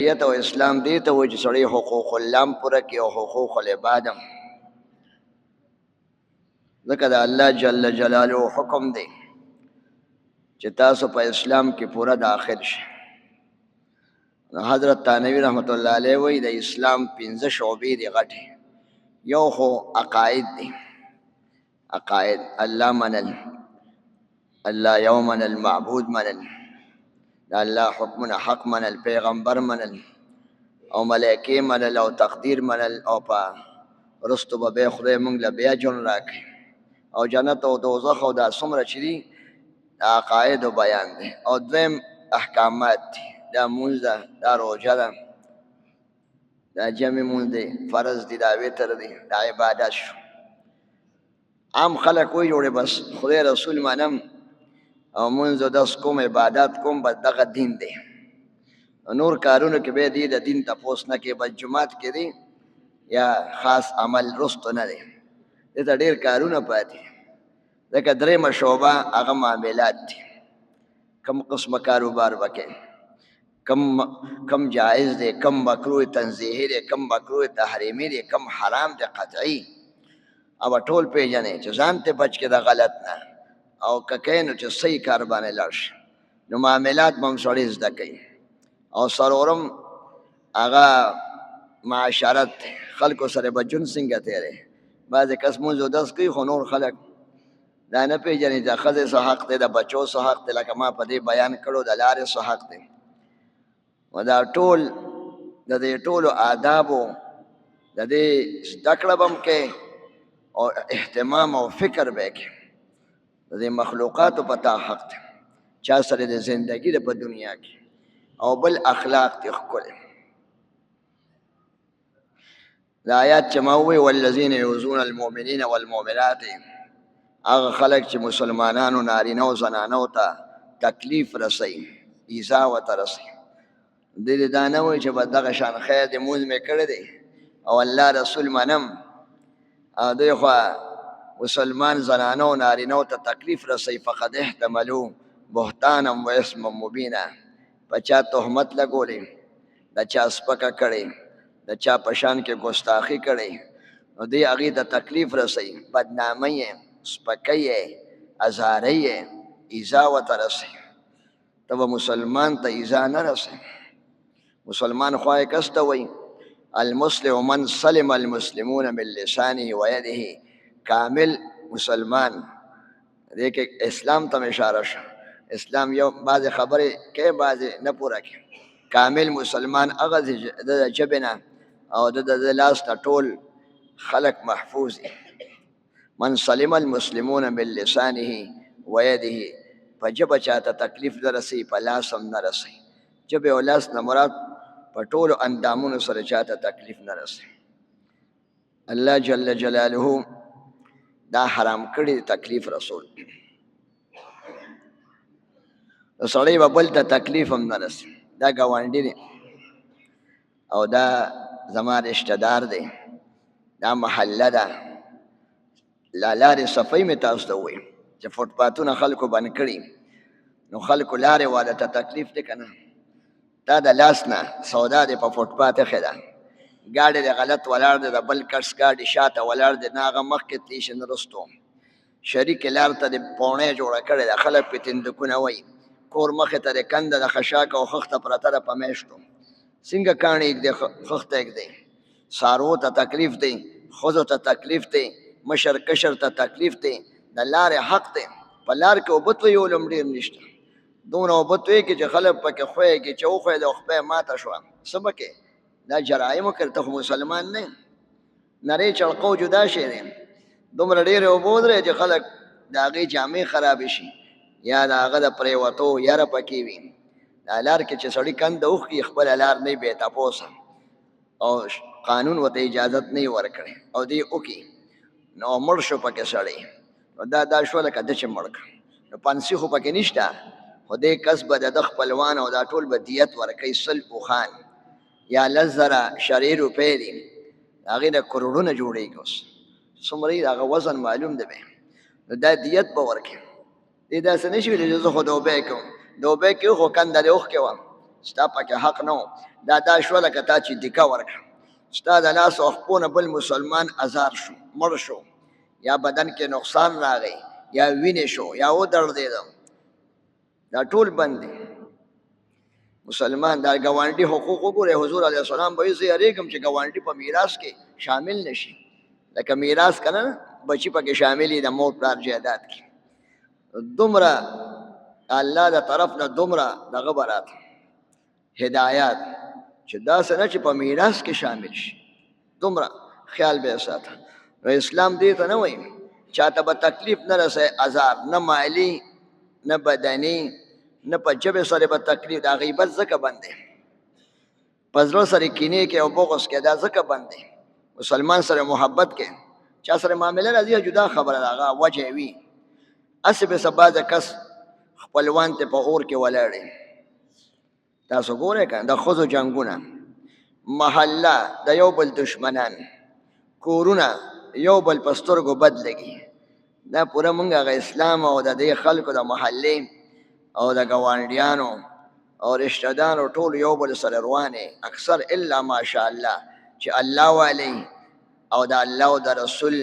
شریعت او اسلام دې ته وایي چې سړی حقوق الله هم پوره کړي او حقوق العباد هم، ځکه د الله جل جلاله حکم دی چې تاسو په اسلام کې پوره داخل شئ. نو حضرت تانوی رحمت الله علیه وایي د اسلام پنځه شعبې دي غټې. یو خو عقاید دی، عقاید الله منل، الله یو منل، معبود منل، د الله حکمونه حق منل، پیغمبر منل، او ملائکې منل، او تقدیر منل، او په وروستو به بیا خدای موږ له بیا ژوند راکړي، او جنت او دوزخ او دا څومره چې دي د عقایدو بیان دی. او دویم احکامات دي، دا مونځ ده، دا روژه ده، دا جمع مونځ دی، فرض دی، دا وتر دی، دا عبادت شو. عام خلک وایي جوړې بس خدای رسول منم او مونځ او دس کوم، عبادت کوم، بس دغه دین دی. نور کارونو کې به دی د دین تپوس نه کوي، بس جومات کې دی یا خاص عمل رستو نه دی. دې ته ډېر کارونه پاتې. ځکه درېیمه شعبه هغه معاملات دي، کم قسمه کاروبار وکړي، کم کم جائز دی، کم مکروه تنزیهي دی، کم مکروه تحریمي دی، کم حرام دی قطعي، او ټول پیژنې چې ځان ته بچ کې د غلط نه، او که کوې نو چې صحیح کار باندې لاړ شي. نو معاملات به هم سړی زده کوي. او څلورم هغه معاشرت دی، خلکو سره به ژوند څنګه تېری. بعضې کس مونځ اودس کوي خو نور خلک دا نه پېژني د ښځې څه حق دی، د بچو څه حق دی، لکه ما په دې بیان کړو د لارې څه حق دی. نو دا ټول د دې ټولو آدابو د دې زده کړه به هم کوې او اهتمام او فکر به یې کوې. د دې مخلوقاتو په تا حق دی، چا سره د زندګي ده په دنیا کې. او بل اخلاق دی ښکلی. دا آیات چې ما وویل والذین یؤذون المؤمنین والمؤمنات، هغه خلک چې مسلمانانو نارینه او زنانو ته تکلیف رسوي، ایذا ورته رسوي، دوی دې دا نه وایي چې بس دغه شان خیر دی، مونځ مې کړی دی او الله رسول منم، او دوی خو مسلمان زنانو او نارینه ته تکلیف رسوي، فقد احتملو بهتانا و اثما مبینا. په چا تهمت لګولی، د چا سپکه کړې، د چا په شان کې ګستاخي کړې، نو دوی هغې ته تکلیف رسوي، بدنامي یې، سپکه یې، ازاري یې، ایذا ورته رسوي. ته به مسلمان ته ایذا نه رسوي. مسلمان خوا یې کس ته وایي المسلم من سلم المسلمون من لسانه ویده. کامل مسلمان دې کې اسلام ته اشاره شوه. اسلام یو بعضې خبرې کوي بعضې نه پوره کوي. کامل مسلمان هغه د ژبې نه او د د لاس نه ټول خلق محفوظ دي. من سلم المسلمون من لسانه ویده، په ژبه چاته تکلیف نه رسوي، په لاس هم نه رسوي. ژبې او لاس نه مراد په ټولو اندامونو سره چاته تکلیف نه رسوي. الله جل جلاله دا حرام کړی تکلیف رسول. سړی به بل ته تکلیف هم نه رسي. دا ګاونډي دی او دا زما رشته دار دی، دا محله ده، لا لارې صفای مې تاسو ته وویم چې فوټپاتونه خلکو بند کړي، نو خلکو لارې واله ته تکلیف دی که نه؟ تا د لاس نه سودا دې په فوټپات ایښې ده، ګاډی دې غلط ولاړ دی، د بل کس ګاډي شاته ولاړ دی، نه هغه مخکې تللی شي نه وروستو، شریکې لار ته دې پوڼی جوړه کړې ده، خلک پرې تندکونه وایي، کور مخې ته دې کنده د خشاک او خښته پرته ده په میشتو، څنګه کاڼي ږدې خښته ږدې، څاروو ته تکلیف دی، ښځو ته تکلیف دی، مشر کشر ته تکلیف دی، د لارې حق دی. په لار کې اوبه تویول هم ډېر نشته، دومره اوبه توی کړي چې خلک پکې ښویږي، چې وښویېده او خپه یې ماته شوه، څه به کوې؟ دا جرایم وکړ، ته خو مسلمان نه یې. نرۍ چړقو جدا شی دی، دومره ډېرې اوبه ودرې چې خلک د هغې جامې خرابې شي یا د هغه د پرېوتو یره پکې وي. دا لار کې چې سړي کنده وخوري خپله لار نه بې تپوسه او قانون ورته اجازت نه ورکړي او دی وکړي، نو مړ شو پکې سړی، نو دا دا شو لکه ده چې مړ کړ. نو پنسي خو پکې نشته، خو دې کس به د ده خپلوان او دا ټول به دیت ورکوي، 100 اوښان یا 10,000 شرعي روپۍ دي، د هغې نه کروړونه جوړېږي. اوس څومره یې د هغه وزن معلوم دی به، نو دا دیت به ورکوي. دې داسې نه شي ویلی چې زه خو دوبۍ کوم، دوبۍ کې خو کنده دې اوښکې وه، ستا پکې حق نه و. دا دا شوه لکه تا چې دیکه ورکړه، ستا د لاس او خپو نه بل مسلمان ازار شو، مړ شو، یا بدن کې نقصان راغی، یا وینې شو، یا ودردېده، دا ټول بند دی. مسلمان دا ګاونډي حقوق وګورئ. حضور علیه السلام به یې زه یېرېږم چې ګاونډي په میراث کې شامل نه شي، لکه میراث که نه بچي پکې شامل د مور پلار جایداد کې. دومره الله د طرف نه دومره دغه به راته هدایات چې داسې نه چې په میراث کې شامل شي، دومره خیال به یې ساته. نو اسلام دې ته نه وایي چاته به تکلیف نه رسوي، ازار نه مالي نه بدني نه په ژبې سره به تکلیف. دا غیبت ځکه بند دی، په زړه سره کینې کې او بغض کې، دا ځکه بند دی. مسلمان سره محبت کې، چا سره معامله راځي جدا خبره ده، هغه وجه وي. هسې به سبا د کس خپلوان ته په اور کې ولاړ. تاسو ګورئ که د ښځو جنګونه، محله د یو بل دشمنان، کورونه یو بل په سترګو بد لګي. دا پوره مونږ هغه اسلام او د دې خلکو د محلې او د ګاونډیانو او رشته دارو ټول یو بل سره روانې، اکثر الا ماشاءالله چې الله والی او د الله او د رسول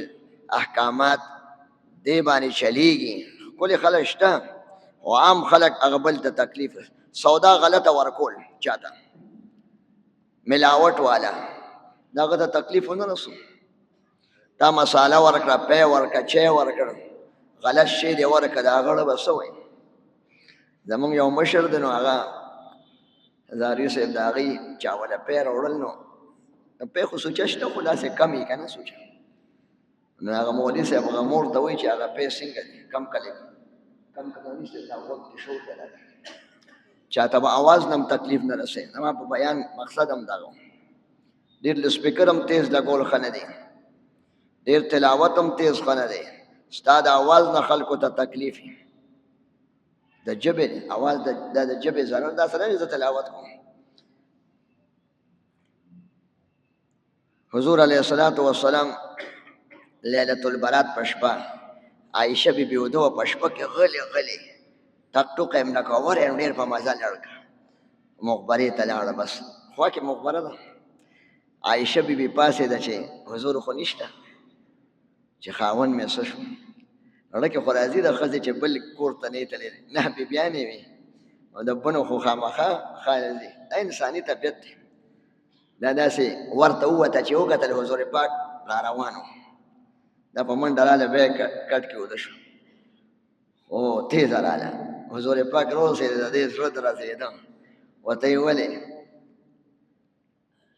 احکامات دې باندې چلیږي. ښکلي خلک شته، خو عام خلک هغه بل ته تکلیف، سودا غلطه ورکول، چاته ملاوټ والا، دغه ته تکلیف ونه رسو. تا مساله ورکړه، پی ورکړه، چای ورکړه، غلط شی دی ورکړه، د هغه به څه وایي؟ زمونږ یو مشر دی، نو هغه زاري صاحب د هغې چا وله پی راوړل، نو پی خو سوچه شته، خو داسې کم یې که نه سوچه. نو هغه مولوي صاحب هغه مور ته وایي چې هغه پی څنګه دی، کم کلی کم که مولوي صاحب دا غوږ کې شور دی راغی، چاته به اواز نه هم تکلیف نه رسوي. زما په بیان مقصد هم دغه، ډېر له سپیکر هم تیز لګول ښه نه دی، ډېر تلاوت هم تیز ښه نه دی. ستا د اواز نه خلکو ته تکلیف وي، د ژبې اواز د ژبې ضرر دا سره زه تلاوت کوم. حضور علیه الصلاة والسلام لیلة البرات په شپه عایشه بي بي وده په شپه کې غلې غلې ټک ټوک یې هم نه کوه، ور یې ډېر په مزه لړ کړ، مقبرې ته لاړه. بس خوا کې مقبره ده. عایشه بي بي پاڅېده چې حضور خو نشته، چې خاوند مې څه شو. زړه کې خو راځي د ښځې چې بل کور ته نه تللی، نه بیبیانې وي او د بنو خو خامخا ښه دا انساني طبیعت دی. دا داسې ورته ووته چې وکتل حضور پاک را روان و، دا په منډه راله، بیا کټ کې وده شو، او تېزه راله. حضور پاک روسې د دې زړه درزېده، ورته یې ولې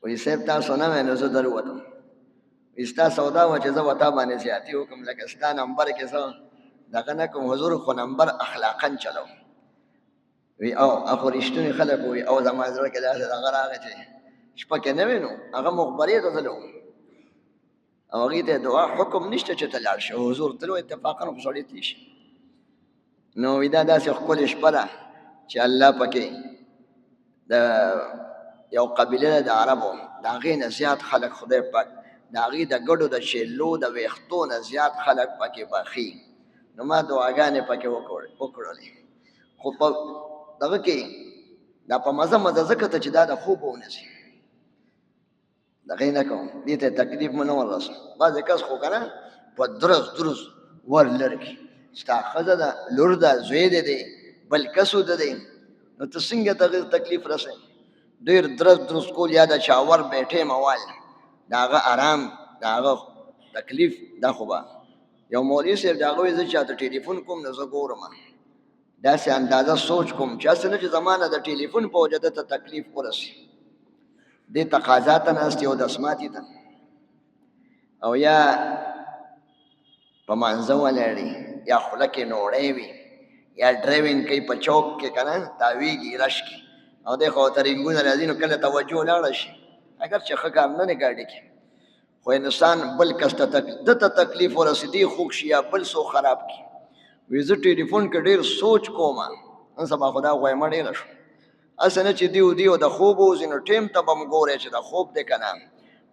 وایي صاحب تاسو نه وای نو زه در ووتم، وایي ستا سودا وه چې زه به تا باندې زیاتي وکړم، لکه ستا نمبر کې زه دغه نه کوم. حضور خو نمبر اخلاقا چلو وی، او اخو رښتوني خلک وي. او زما زړه کې داسې دغه راغی چې شپه کې نه وي، نو هغه مقبرې ته تللی او هغې ته دعا حکم نشته چې ته لاړ شې. حضور تلو اتفاقا خو سړی تللی شي. نو وی دا داسې ښکلې شپه ده چې الله پکې د یو قبیله ده د عربو، د هغې نه زیات خلک خدای پاک د هغې د ګډو د چیلو د ویښتو نه زیات خلک پکې بخي. نو ما دعاګانې پکې وکړلې، خو په دغه کې دا په مزه مزه ځکه ته چې دا د خوبه ونیسي دغه نه کوم، دې ته تکلیف مې نه ورسوم. بعضې کس خو که نه په درز درز ور لري، ستا ښځه ده، لور ده، زوی دی دی، بل کس ده دی، نو ته څنګه ته تکلیف رسوې؟ ډېر درز درز کول یا د چاور بیټې موال د هغه ارام د هغه تکلیف دا خو به یو مولوي صاحب د هغه وایي زه چاته ټلیفون کوم نو زه ګورم داسې اندازه سوچ کوم چې هسې نه چې زما نه د ټلیفون په وجه ده ته تکلیف ورسي. دې تقاضا ته ناست یو دسماتي ته او یا په مانځه ولاړي یا خوله کې نوړی وي یا ډرایوینګ کوي په چوک کې که نه تاویږي رش کې او دی خو ورته رنګونه راځي، نو کله توجه لاړه شي، اګر چې ښه کار نه دی ګاډي کې، خو انسان بل کس ته ده ته تکلیف ورسي، دی خوږ شي یا بل څوک خراب کړي. وایي زه ټلیفون کې ډېر سوچ کوم، نن سبا خو دا غویمه ډېره شوه، هسې نه چې دیو دیو د خوب ووځي، نو ټیم ته به هم ګورې چې د خوب دی که نه،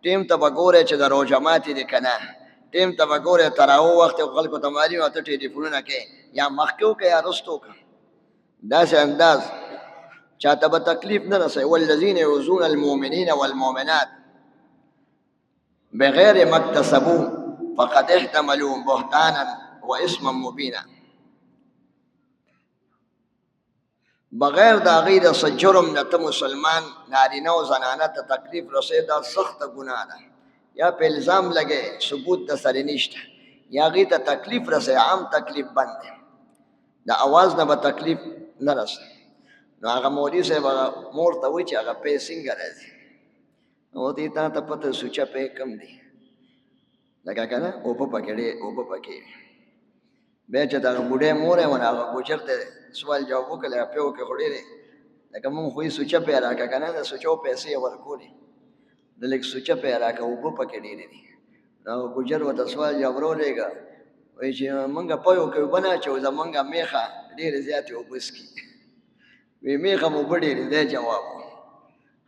ټیم ته به ګورې چې د روژه ماتې دی که نه، ټیم ته به ګورې تراوه وخت خلکو ته معلوم ته ټلیفونونه کوې، یا مخکې وکړه یا وروسته وکړه. داسې انداز چاته به تکلیف نه رسي. والذین یؤذون المؤمنین والمؤمنات بغیر ما اکتسبوا فقد احتملوا بهتانا واثما مبینا. بغیر د هغې د څه جرم نه ته مسلمان نارینه او زنانه ته تکلیف رسې، دا سخته ګناه ده. یا په الزام لګې، ثبوت د سره نشته، یا هغې ته تکلیف رسې، عام تکلیف بند دی، د اواز نه به تکلیف نه رسې. نو هغه مولوي صاحب هغه مور ته وایي چې هغه پی څنګه راځي؟ نو دې تا ته پته سوچه پی کم دی لکه که نه، اوبه پکې ډېر اوبه پکې وي. بیا چې دغه بوډۍ مور یې ونه هغه ګوجر ته سوال جواب وکړ، لکه پیو کې خو ډېرې، لکه مونږ خو یې سوچه پی راکړه که نه، د سوچو پیسې یې ورکولې، د لږ سوچه پی راکړه، اوبه پکې ډېرې دي. نو هغه ګوجر ورته سوال جواب راولېږه، وایي چې مونږ پیو کې اوبه نه اچوو، زمونږ میخه ډېرې زیاتې اوبه څکي. وی میخه مو اوبه ډېرې دی جواب.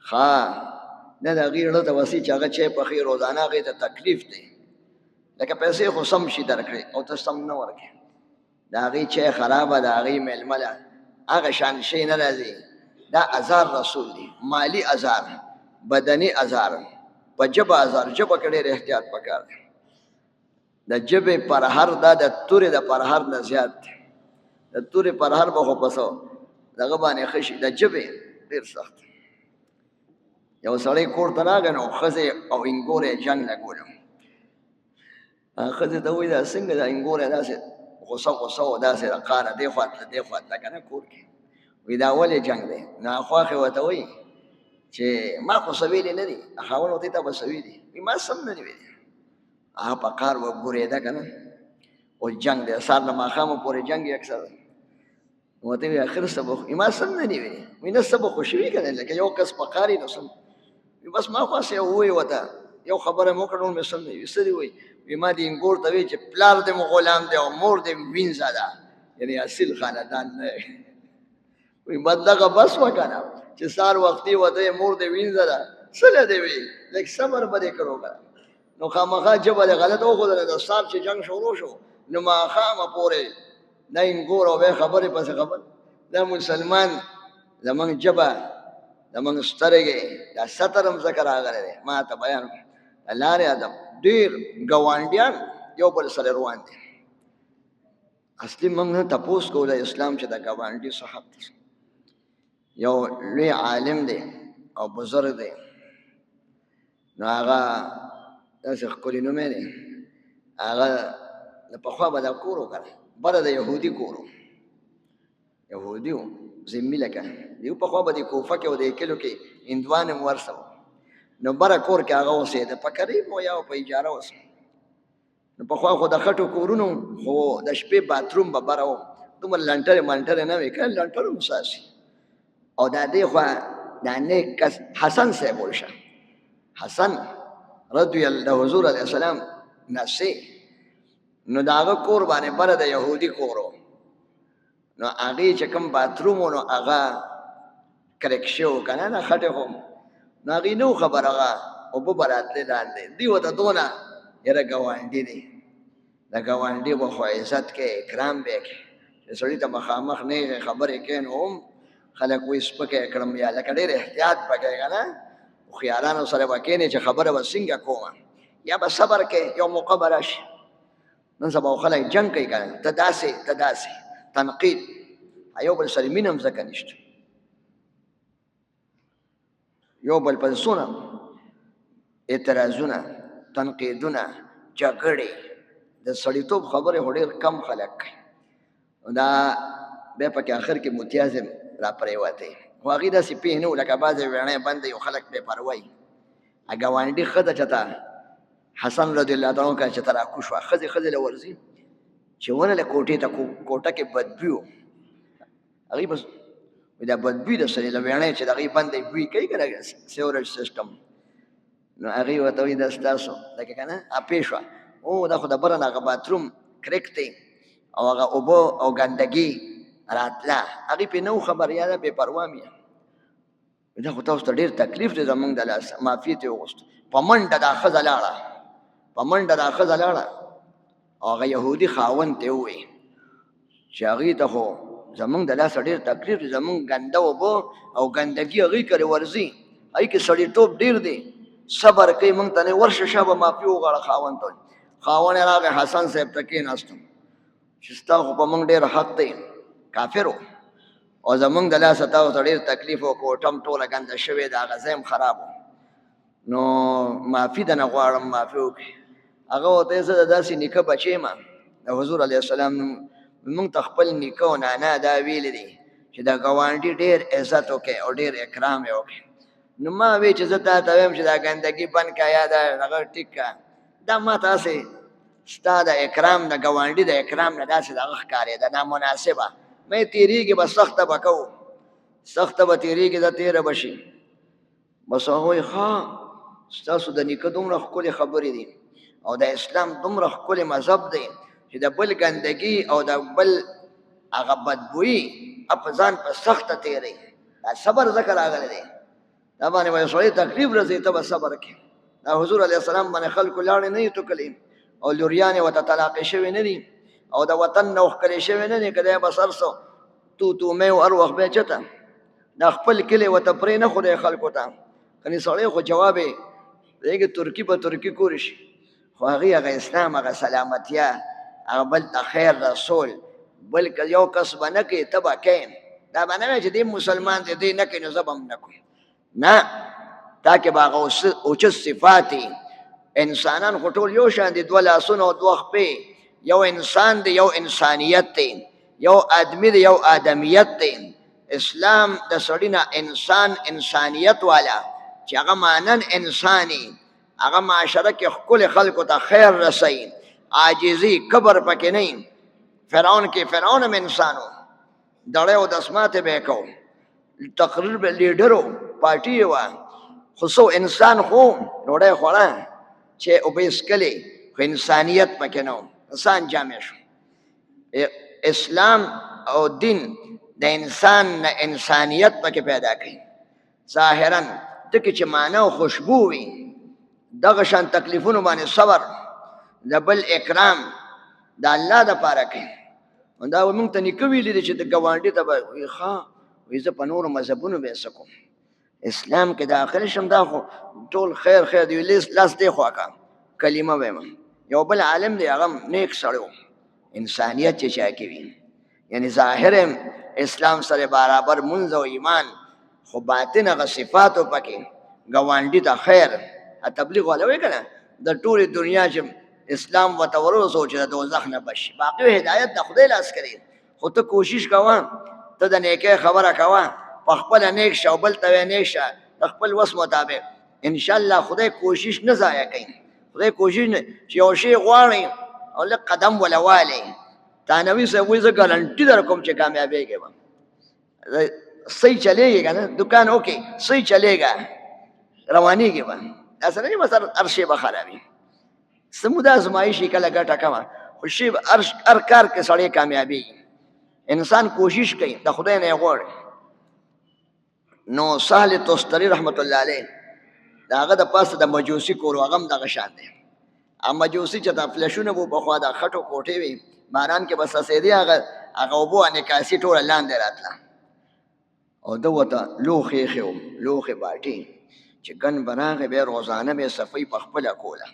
ښه نه، د هغې زړه ته وسي چې هغه چای پخوي روزانه، هغې ته تکلیف دی، لکه پیسې خو سم شي درکړې او ته سم نه ورکړې، د هغې چای خرابه، د هغې مېلمه له هغه شان شی نه راځي. دا ازار رسول دی، مالي ازار، بدني ازار، په ژبه ازار. ژبه کې ډېر احتیاط پکار دی. د ژبې پرهر دا د تورې د پرهر نه زیات دی. د تورې پرهر به خو په څه دغه باندې ښه شي، د ژبې ډېر سخت. یو سړی کور ته راغی، نو ښځې او اینګور یې جنګ لګولو. ښځې ته وایي دا څنګه دا اینګور یې داسې غوسه غوسه و، داسې د قاره دې خوا تله دې خوا تله که نه کور کې. وایي دا ولې جنګ دی؟ نو خواښې ورته وایي چې ما خو څه ویلي نه دي. خاوند ورته تا به څه ویلي؟ وایي ما څه هم نه دي ویلي. هغه په قار وګورېده که نه، او جنګ دی سهار له ماښامه پورې جنګ یې اکثر. ورته وایي اخر څه به؟ ما څه هم نه دي ویلي. وایي نه څه به خو شوي که نه، لکه یو کس په قار یې نو څه. بس ما خو هسې ووایي ورته، یو خبره مې وکړه، نور مې څه نه وي. څه دې وایي؟ وایي ما دې اینګور ته وایي چې پلار دې مو غلام دی او مور دې وینځه ده، یعنې اصیل خاندان نه دی. وایي بس دغه بس وه که نه، چې سهار وختي ورته مور دې وینځه ده، څه له دې وایي، لږ صبر به دې کړو که نه. نو خامخا ژبه دې غلطه وښودله. د سهار چې جنګ شروع شو نو ماښامه پورې دا اینګور او بیا خبرې پسې خبرې. دا مسلمان زمونږ ژبه، زمونږ سترګې، دا ستر هم ځکه راغلی دی. ما ته بیان د لارې ادب، ډېر ګاونډیان یو بل سره روان دي. اصلي موږ نه تپوس کوو د اسلام چې د ګاونډي څه حق دی. یو لوی عالم دی او بزرګ دی، نو هغه داسې ښکلی نوم یې دی. هغه د پخوا به دا کور و که نه، بره د یهودي کور و، یهودي و ذمي، لکه دیو پخوا به د کوفه کې او د کلیو کې هندوان هم ورسه وو. نو بره کور کې هغه اوسېده، په قریب و یا په اجاره اوسه. نو پخوا خو د خټو کورونو، خو د شپې باتروم به بره و، دومره لنټرې منټرې نه وې که نه، لنټر هم ساسي. او دا دې خوا دا نیک کس حسن صاحب وشه، حسن رضی الله حضور علیه السلام نسی. نو د هغه کور باندې بره د یهودي کور و. نو هغې چې کوم باتروم و، نو هغه کرک شوی و که نه، د خټې خو. نو هغې نه و خبر، هغه اوبه به راتلې لاندې. دوی ورته دونه یاره ګاونډي دی، د ګاونډي به خو عزت کوې، اکرام به یې کوې، چې سړي ته مخامخ نېغې خبرې کوې نو هم خلک وایي سپکه یې کړم، یا لکه ډېر احتیاط به کوې که نه، هوښیارانو سره به کښېنې چې خبره به څنګه کومه، یا به صبر کوې، یو موقع به راشي. نن سبا خلک جنګ کوي که نه، ته داسې ته داسې تنقید، یو بل سره مینه هم ځکه نشته، یو بل پر څونه اعتراضونه، تنقیدونه، جګړې، د سړیتوب خبرې خو ډېر کم خلک کوي. دا بیا پکې آخر کې متیازم را پرېوتی، خو هغې داسې پوه نه و، لکه بعضې ویڼې بندې یو خلک بې پروا وي. ګاونډي ښځه چې ته حسن رضی الله تعالی عنه چې ته راکوش شوه، ښځې ښځې له ورځي چې ونه له کوټې ته، کوټه کې بدبوی و، هغې بس دا بدبوی د سرې له ویڼې چې د هغې بندې بوی کوي که نه، سیورج سیسټم. نو هغې ورته وایي دا ستاسو لکه که نه اپې شوه، او دا خو د بره نه هغه باتروم کرک دی او هغه اوبه او ګندګي راتله. هغې پرې نه و خبر، یا دا بې پروا مې، دا خو تاسو ته ډېر تکلیف دی زمونږ د لاسه، معافي ترې وغوښته. په منډه دا ښځه لاړه، په منډه دا ښځه لاړه او هغه یهودي خاوند ته ووایي چې هغې ته خو زمونږ د لاسه ډېر تکلیف دی، زمونږ ګنده اوبه او ګندګي هغوی کرې ورځي، هغوی کې سړیتوب ډېر دی، صبر کوي، مونږ ته نه ورشه شابه معافي وغواړه خاوند ته. خاوند یې راغی حسن صاحب ته کېناستم چې ستا خو په مونږ ډېر حق دی، کافر و او زمونږ د لاسه تاسو ته ډېر تکلیف و، کوټه هم ټوله ګنده شوې ده، هغه ځای هم خراب و، نو معافي درنه غواړم، معافي وکړي. هغه ورته زه د داسې نیکه بچی یم، د حضور علیه السلام مونږ ته خپل نیکه او نانا دا ویلي دي چې د ګاونډي ډېر عزت وکړي او ډېر اکرام یې وکړي. نو ما وی چې زه تا ته وایم چې دا ګندګي بند کړه یا دا هغه ټیک کړه، دا ما ته هسې ستا د اکرام د ګاونډي د اکرام نه داسې دغه ښکارېده نامناسبه. مې تېرېږي به سخته به کوو، سخته به تېرېږي، دا تېره به شي. بس هغه وایي ښه ستاسو د نیکه دومره ښکلې خبرې دي او د اسلام دومره ښکلی مذهب دی چې د بل ګندګي او د بل هغه بدبویي په ځان په سخته تېروي. دا صبر ځکه راغلی دی، دا باندې به یو سړی تکلیف رسوي، ته به صبر کوې. دا حضور علیه السلام باندې خلکو لاړې نه دي توکلې او لوریانې ورته طلاقې شوې نه دي او د وطن نه وښکلې شوې نه دي، که دی به سر سو تو تو مې هر وخت به چته دا خپل کلی وته پرې نه خو خلکو ته کني سړی خو جواب یې دیږي ترکی په ترکی کور شي، خو هغې هغه اسلام هغه سلامتیا هغه بل ته خیر رسول بل که یو کس به نه کوي ته به کوې. دا به نه وایي چې دی مسلمان دی دی نه کوي نو زه به هم نه کوم، نه، تا کې به هغه اوچت صفات. انسانان خو ټول یو شان دي، دوه لاسونه او دوه خپې، یو انسان دی یو انسانیت دی، یو آدمی دی یو آدمیت دی. اسلام د سړي نه انسان انسانیت والا چې هغه مانن انساني، هغه معاشره کې ښکلې خلکو ته خیر رسوي، عاجزي کبر پکې نه. فرعون کې فرعون هم انسان و، دړی او دسماتې به یې کو، تقریر به لیډرو پارټي یې وه، خو څو انسان خو ډوډۍ خوړه چې اوبه یې څکلې، خو انسانیت پکې نه و، انسان جامع شو. اسلام او دین د انسان نه انسانیت پکې پیدا کوي. ظاهرا ټکي چې معنا او خوشبو وي، دغه شان تکلیفونو باندې صبر، د بل اکرام د الله د پاره کوي. دا موږ ته نیکه ویلي دي چې د ګاونډي ته به وایي ښه وایي زه په نورو مذهبونو به څه کوم، اسلام کې داخل شم دا خو ټول خیر خیر دی، لاس دی خوا کا کلمه وایم. یو بل عالم دی هغه نیک سړی و، انسانیت چې چا کې وي، یعنی ظاهر اسلام سره برابر منځ او ایمان، خو باطن هغه صفاتو پکې ګاونډي ته خیر. تبلیغ والا وایي که نه د ټولې دنیا چې اسلام ورته ورسو چې د دوزخ نه بچ شي، باقي هدایت د خدای لاس کې دی، خو ته کوشش کوه، ته د نیکۍ خبره کوه، په خپله نیک شه او بل ته وایې نیک شه د خپل وس مطابق، انشاءالله خدای کوشش نه ضایع کوي. خدای کوشش نه چې یو شی غواړي او لږ قدم وله والي. تانوي صاحب وایي زه ګارنټي در کوم چې کامیابېږې به، صحیح چلېږي که نه دکان وکړې صحیح چلېږه روانېږي به، داسې نه چې مثلا هر شی به خرابوي. څه موده ازمایش یې کله ګټه کمه، خو شی به هر کار کې سړی کامیابېږي. انسان کوشش کوي د خدای نه یې غواړي. نو سهل تستری رحمت الله علیه د هغه د پاسه د مجوسي کور و، هغه هم دغه شان دی. هغه مجوسي چې دا فلشونه وو پخوا، دا خټو کوټې وې، باران کې به څڅېدې، هغه اوبو انعکاسي ټوله لاندې راتله. او ده ورته لوښی ایښی و، لوښی باټې چې ګن به راغی بیا روزانه به یې صفایي په خپله کوله.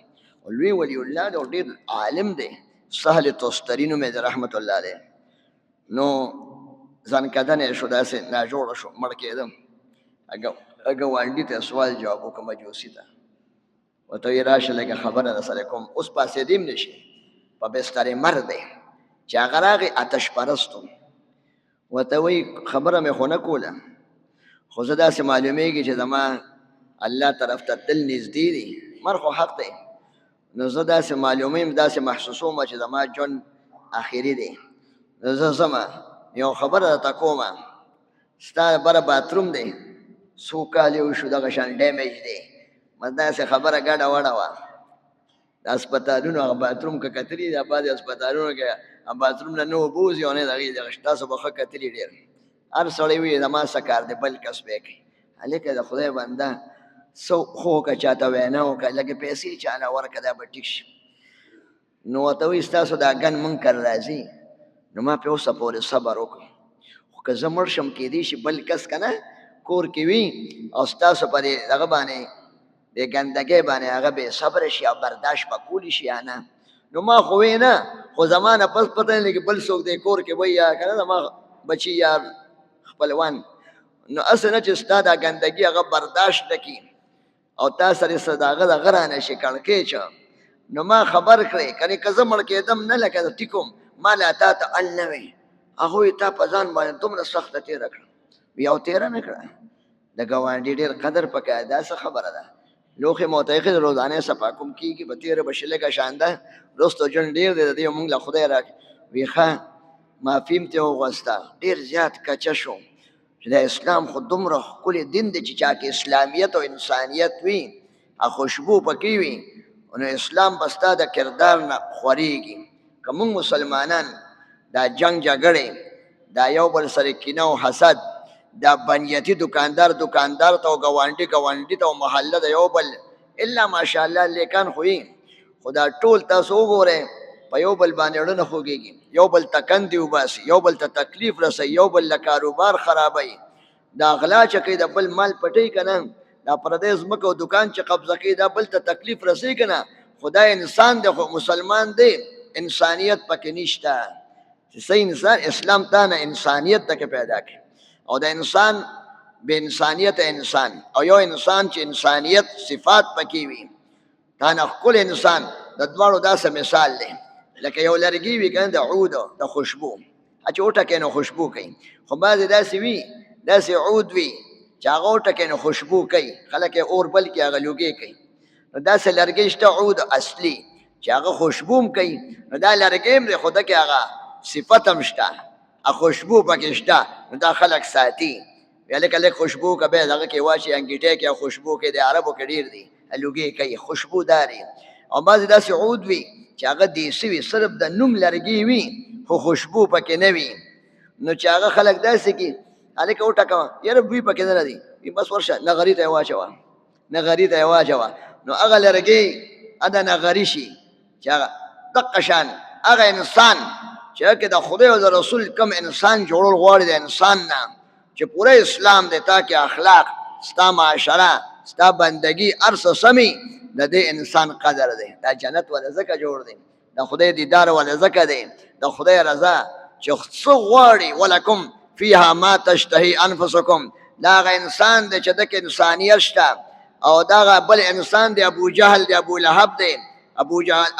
او لوی ولی الله دی او ډېر عالم دی، سهل تستري نوم یې دی رحمت الله علیه. نو ځان کدنې شو، داسې ناجوړه شو، مړ کېدم. هغه ګاونډي ته سوال جواب وکړ مجوسي ته، ورته وایي راشه لږه خبره در سره کوم. اوس پاڅېدی هم نه شي، په بستر مر دی. چې هغه راغی آتش پرست و، ورته وایي خبره مې خو نه کوله، خو زه داسې معلومېږي چې زما الله طرف ته تل نږدې دي، مر خو حق دی، نو زه داسې معلومیم داسې محسوسوم چې زما ژوند اخري دی، نو زه ځم یو خبره درته کوم، ستا بره باتروم دی څو کالې وشو دغه شان ډیمیج دی، بس داسې خبره ګډه وډه وه. د هسپتالونو هغه باتروم که کتلي دا بعضې هسپتالونو کې باتروم له نه اوبه وځي او نه د هغې دغه، تاسو به ښه کتلي ډېر. هر سړی وایي زما څه کار دی بل کس به یې کوي. هلکه د خدای بنده څه خو که چاته وینا وکړه، لږې پیسې چاله ورکړه دا به ټیک شي. نو ورته وایي ستاسو دا ګن منکر راځي، نو ما پرې اوسه پورې صبر وکړو، خو که زه مړ شم کېدی شي بل کس که نه کور کې وي او ستاسو په دې دغه باندې دې ګندګۍ باندې هغه بې صبره شي او برداشت به کولی شي یا نه. نو ما خو وی نه، خو زما نه پس پته نه لګي بل څوک دې کور کې وي یا که نه، زما بچي یا خپلوان. نو هسې نه چې ستا دا ګندګي هغه برداشت نه کړي او تا سره څه د هغه دغه رانه شي کړکېچ. نو ما خبر کړې کنې که زه مړ کېدم نه لکه زه ټیک وم، ما لا تا ته ال نه وی. هغوی تا په ځان باندې دومره سخته تېره کړه، بیا او تېره نه کړه. د ګاونډي ډېر قدر پکار، دا څه خبره ده؟ لوښي مو ته ایښي، روزانه صفا کوم کېږي، په تېره به شي لږه شان ده، وروسته ژوند ډېر دی، د دې مونږ له خدای راکړي. وی ښه معافي هم ترې وغوښته، ډېر زیات کچه شو چې دا اسلام خو دومره ښکلی دین دی چې چا کې اسلامیت او انسانیت وي او خوشبو پکې وي، نو اسلام به ستا د کردار نه خورېږي. که موږ مسلمانان دا جنگ جګړې، دا یو بل سره کینه او حسد، دا بنیتی دکاندار دکاندار ته او ګاونډي ګاونډي ته او محله د یو بل الا ماشاءالله لیکان خو یې، خو دا ټول تاسو وګورئ په یو بل باندې ړنه خوږېږي، یو بل ته کندې وباسي، یو بل ته تکلیف رسوي، یو بل له کاروبار خرابوي. دا غلا چې کوي د بل مال پټوي که نه، دا پردی ځمکه او دکان چې قبضه کوي دا بل ته تکلیف رسوي که نه، خو دا انسان دی، خو مسلمان دی، انسانیت پکې نشته. چې څه انسان اسلام تا نه انسانیت ته پیدا کړي، او د انسان بې انسانیت انسان او یو انسان چې انسانیت صفات پکې وي، تا نه ښکلی انسان، د دواړو داسې مثال دی لکه یو لرګی وي که نه د عود د خوشبو چې وټکې نو خوشبو کوي، خو بعضې داسې وي داسې عود وي چې هغه وټکې نو خوشبو کوي، خلک یې اور بل کړي هغه لوګی کوي. نو داسې لرګی شته عود اصلي چې هغه خوشبو هم کوي، نو دا لرګی هم دی خو دکې هغه صفت هم شته، خوشبو پکې شته، نو دا خلک ساتي. بیا لکه لږ خوشبو که بیا دغه کې واچي انګیټه کې خوشبو کې د عربو کې ډېر دي لوګي کوي خوشبوداري. او بعضې داسې عود وي چې هغه دیسي وي، صرف د نوم لرګي وي خو خوشبو پکې نه وي. نو چې هغه خلک داسې کړي هلکه وټکوه یاره بوی پکې نه راځي، بس ورشه نغري ته یې واچوه، نغري ته یې واچوه، نو هغه لرګی د نغري شي. چې هغه دقه شان هغه انسان چې هغه د خدای او د رسول کم انسان جوړول غواړي، د انسان نه چې پوره اسلام دی، تا کې اخلاق، ستا معاشره، ستا بندگی هر څه سمي، د دې انسان قدر دی. دا جنت ولا ځکه جوړ دی، د خدای دیدار ولا ځکه دی، د خدای رضا چې څه غواړي، ولکم فیها ما تشتهي انفسکم. دا هغه انسان دی چې دکې انسانیت شته، او دغه بل انسان دی ابو جهل دی، ابو لهب دی.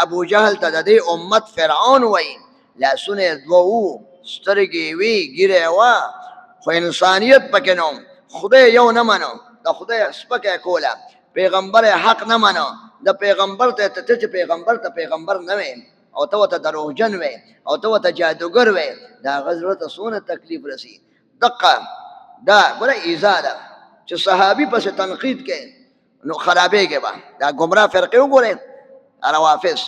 ابو جهل ته د دې امت فرعون وایي، لاسونه یې دوه وو، سترګې یې وې، ږیره یې وه، خو انسانیت پکې نه و. خدای یو نه منو، د خدای سپکه یې کوله، پیغمبر یې حق نه منو، د پیغمبر ته ته چې پیغمبر ته پیغمبر نه وې او ته ورته دروغجن وې او ته ورته جادوګر وې، د هغه زړه ته څونه تکلیف رسي. دقه دا ګوره ایزا ده چې صحابي پسې تنقید کوي نو خرابېږي به. دا ګمراه فرقې وګورئ، روافض،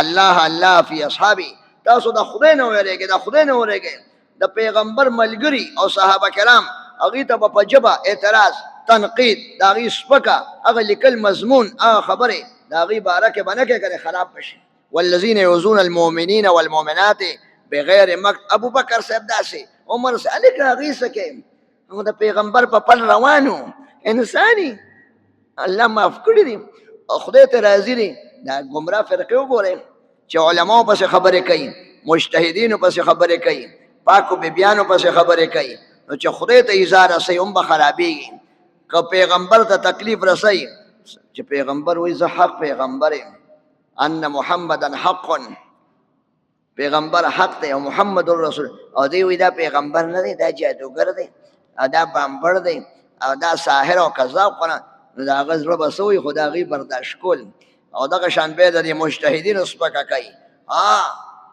الله الله فی اصحابي، تاسو د خدای نه ویرېږئ، د خدای نه ویرېږئ. د پیغمبر ملګري او صحابه کرام هغوی ته به په ژبه اعتراض، تنقید، د هغوی سپکه، هغه لیکل مضمون، هغه خبرې د هغوی باره کې به نه کوې، کنې خراب به شي. والذین یؤذون المؤمنین والمؤمنات بغیر مکت، ابو بکر صاحب داسې، عمر صاحب، هلکه هغوی څه کوي؟ هغه د پیغمبر په پل روانو انساني الله معاف کړی دي او خدای ته راضي دي. دا ګمراه فرقې وګورئ چې علماو پسې خبرې کوي، مجتهدینو پسې خبرې کوي، پاکو بیبیانو پسې خبرې کوي، نو چې خدای ته ایزا رسوي هم به خرابېږي. که پیغمبر ته تکلیف رسوي، چې پیغمبر وایي زه حق پیغمبر یم، ان محمدا حق، پیغمبر حق دی او محمد رسول، او دی وی دا پیغمبر نه دی، دا جادوګر دی او دا بامبړ دی او دا ساحر او کذاب قرآن، نو د هغه زړه به څه وي؟ خو د هغوی برداشت کول او دغه شان بیا د دې مجتهدینو سپکه کوي. ها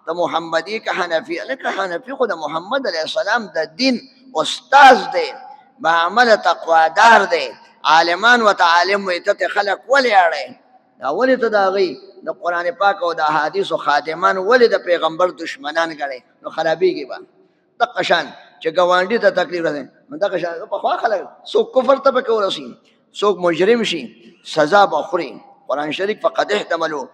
ته محمدي که حنفي؟ لکه حنفي خو د محمد علیه السلام د دین استاذ دی، بعمل تقوادار دی، عالمان ورته عالم وایي، ته خلک ولې اړې؟ دا ولې ته د هغوی د قرآن پاک او د احادیثو خادمان ولې د پیغمبر دشمنان ګڼې؟ نو خرابېږي به. دقه شان چې ګاونډي ته تکلیف رسي، نو دغه شان پخوا خلک څوک کفر ته پکې ورسي، څوک مجرم شي، سزا به خوري. قرآن شریف فقد احتملوا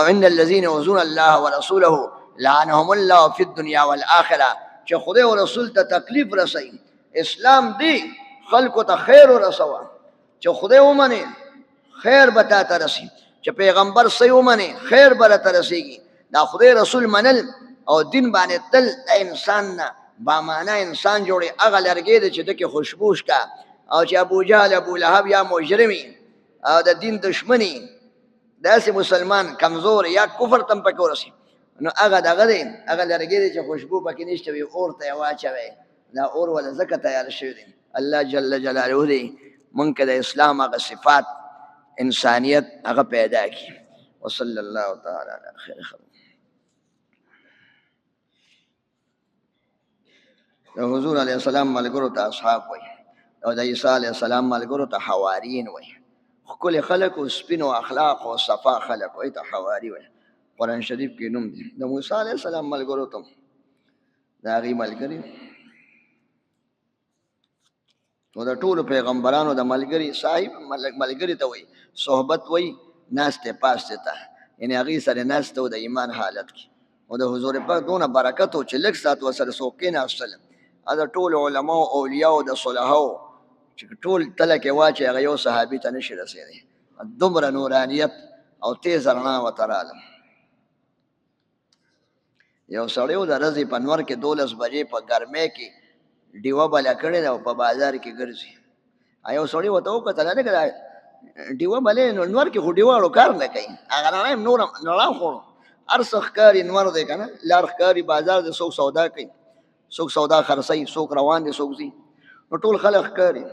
ان الذين يؤذون الله ورسوله لعنهم الله في الدنيا والآخرة. چې خدای او رسول ته تکلیف رسي. اسلام دی خلکو ته خیر ورسوه، چې خدای ومني خیر به تا ته رسي، چې پیغمبر صحیح ومني خیر به راته رسېږي. دا خدای رسول منل او دین باندې تل د انسان نه با معنا انسان جوړي. هغه لرګی دی چې دکې خوشبو شته، او چې ابو جهل ابو لهب یا مجرمي او د دین دشمني داسې مسلمان کمزور یا کفر تم پکې ورسي، نو هغه دغه دی، هغه لرګی دی چې خوشبو پکې نشته وي، اور ته یې واچوي. دا اور وله ځکه تیار شوی دی. الله جل جلاله دی مونږ کې د اسلام هغه صفات انسانیت هغه پیدا کړي. وصلی الله تعالی علی خیر خلق. د حضور علیه السلام ملګرو ته اصحاب وایي، او د عیسی علیه السلام ملګرو ته حواریین وایي. ښکلي خلک او سپینو اخلاق او صفا خلک وایي ته حواري وایي. قرآن شریف کې نوم دی. د موسی علیه السلام ملګرو ته د هغې ملګري نو د ټولو پیغمبرانو د ملګري صاحب ملګري ته وایي صحبت وایي، ناسته پاسته ته، یعنې هغې سره ناسته و د ایمان حالت کې. او د حضور پاک دونه برکت و چې لږ ساعت ورسره څوک کېناستل، د ټولو علماو اولیاو د صلحاو چې ټول تله کې واچوي هغه یو صحابي ته نشي رسېدی. دومره نورانیت او تیز رڼا ورته راغله. یو سړی و د ورځې په نور کې 12 بجې په ګرمۍ کې ډیوه بله کړې ده او په بازار کې ګرځي. یو سړی ورته وکتل، هلکه دا ډیوه بلې نو نور کې خو ډیوه اړو کار نه کوي، هغه رڼا یې نوره رڼا خوړو، هر څه ښکاري، نور دی که نه، لار ښکاري، بازار دی، څوک سودا کوي، څوک سودا خرڅوي، څوک روان دي، څوک ځي، نو ټول خلک ښکاري.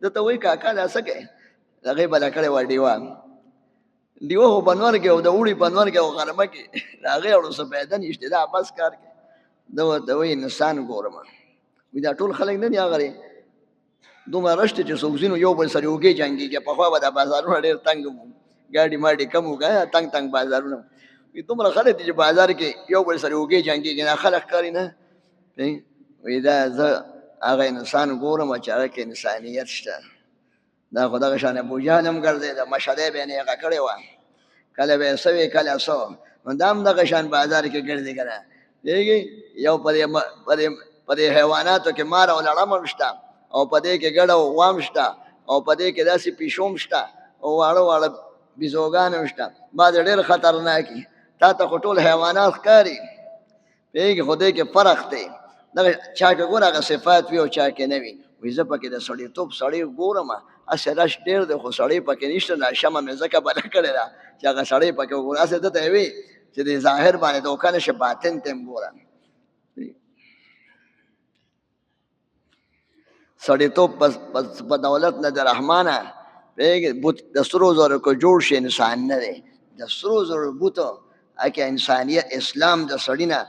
ده ته وایي کاکا دا څه کوې؟ هغې بله کړې وه ډیوه، ډیوه خو په نور کې او د اوړي په نور کې او غرمه کې د هغې اړو څه پیدا نشته، دا بس کار کوي. ده ورته وایي انسان ګورم، وایي دا ټول خلک نه دي، هغه دومره رش دی چې څوک ځینو یو بل سره اوږې جنګېږي. پخوا به دا بازارونه ډېر تنګ وو، ګاډي ماډي کم وو، که تنګ تنګ بازارونه وي، دومره خلک دي چې بازار کې یو بل سره اوږې جنګېږي، دا خلک ښکاري نه. وایي دا زه هغه انسان ګورم چې هغه کې انسانیت شته. دا خو دغه شان ابوجهل هم ګرځېده، مشهدی به یې نېغه کړې وه، کله به یې څه وي کله څه، نو دا هم دغه شان بازار کې ګرځي که نه، پوهېږي؟ یو په دې حیواناتو کې مار او لړم هم شته، او په دې کې ګډه او غوا هم شته، او په دې کې داسې پیشو هم شته، او واړه واړه بیزوګان هم شته، بعضې ډېر خطرناک دي. تا ته خو ټول حیوانات ښکاري، پوهېږي؟ خو دې کې فرق دی. دغه چا کې ګوره هغه صفات وي او چا کې نه وي. وایي زه پکې د سړیتوب سړی ګورم، هسې رش ډېر دی خو سړی پکې نشته، دا شمع مې ځکه بله کړې ده چې هغه سړی پکې وګوره. هسې ده ته یې وي چې د ظاهر باندې دوکه نه شي، باطن ته هم ګوره. سړیتوب په دولت نه د رحمانه، پوهېږې؟ بت د سرو زرو که جوړ شي انسان نه دی، د سرو زرو بت اکه انسانیت اسلام د سړي نه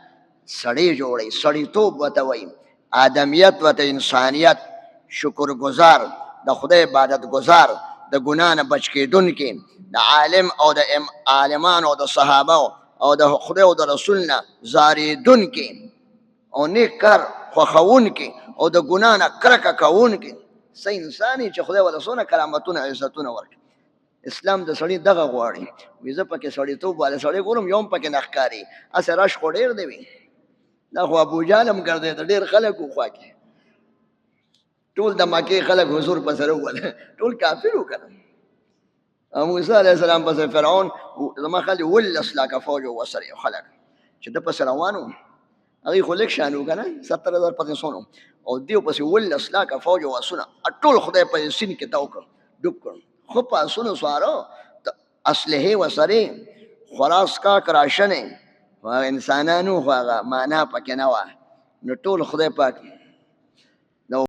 سړی جوړوي، سړیتوب ورته وایي، آدمیت ورته، انسانیت، شکرګزار، د خدای عبادت ګزار، د ګناه نه بچ کېدونکی، د عالم او د عالمانو او د صحابه او د خدای او د رسول نه ځارېدونکی او نیک کار خوښوونکی او د ګناه نه کرکه کوونکی. څه انسان یې چې خدای ورته څونه کرامتونه عزتونه ورکړي. اسلام د سړي دغه غواړي. وایي زه پکې سړیتوب والا سړی ګورم، یو هم پکې نه ښکاري، هسې رش خو ډېر دی. وي دا خو ابوجهل هم ګرځېده، ډېر خلک وو خوا کې، ټول د مکې خلک حضور په سره وول، ټول کافر وو که نه. موسی علیه السلام پسې فرعون زما خیال دی 17 لاکه فوج ورسره یو خلک چې ده پسې روان وو، هغوی خو لږ شان وو که نه، 70,000 پسې څونه او دیو پسې 17 لاکه فوج او اسونه ټول خدای په سیند کې تاو کړ، ډوب کړ. خو په اسونو سواره اسلحې ورسرې، خوراک څښاک راشنې، خو هغه انسانانو خو هغه معنا پکې نه وه. نو ټول خدای پاک